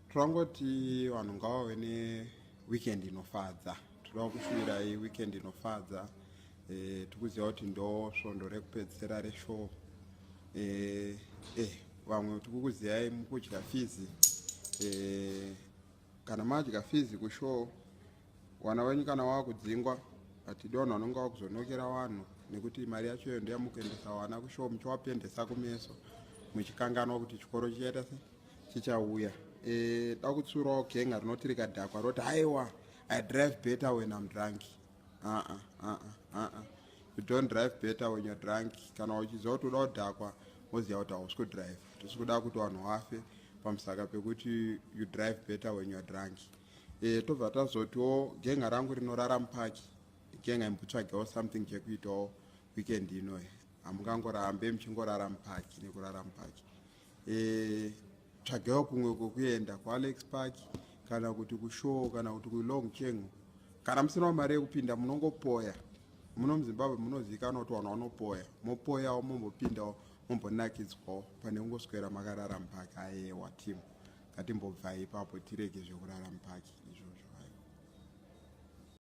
Tirangoti vanhu ngavave neweekend inofadza. Toda kushuvirai weekend inofadza. Tikuziva kuti ndo svondo rekupedzisira reshow. Vamwe tikukuziyai mukudya fizi. Kana madya fizi kushow, vana venyu kana vakudzingwa, hatidi vanhu vanonge vakuzonokera vanhu, nekuti mari yacho iyo ndeyamukuendesa vana kushow, muchiwapendesa kumeso, muchikanganwa kuti chikoro chichaita se chichauya. Da kutsiurawo genga rinoti rikadhakwa roti, "Haiwa, I drive better when I'm drunk." Uh-uh, uh-uh, uh-uh. You don't drive better when you're drunk. Kana uchiziva kuti uda kudhakwa, woziva kuti hausi kudrive. Tisi kuda kuti vanhu vafe pamusaka pekuti you drive better when you're drunk. Tobva tazotiwo genga rangu rinorara mupark, genga imbotsvagewo something chekuitawo weekend inoyi. Hamungangorambe muchingorara mupark nekurara mupark. Tsvagewo kumwe kwekuenda, kuAlex Park kana kuti kushow kana kuti kuLong Chengo. Kana musinawo mari yekupinda, munongopoya. Muno muZimbabwe munozivikanwa kuti vanhu vanopoya. Mopoyawo, mombopindawo, mombonakidzwawo pane kungoswera makarara mupark. Ayewa team, ngatimbobvai ipapo, tirege zvekurara mupark izvozvo.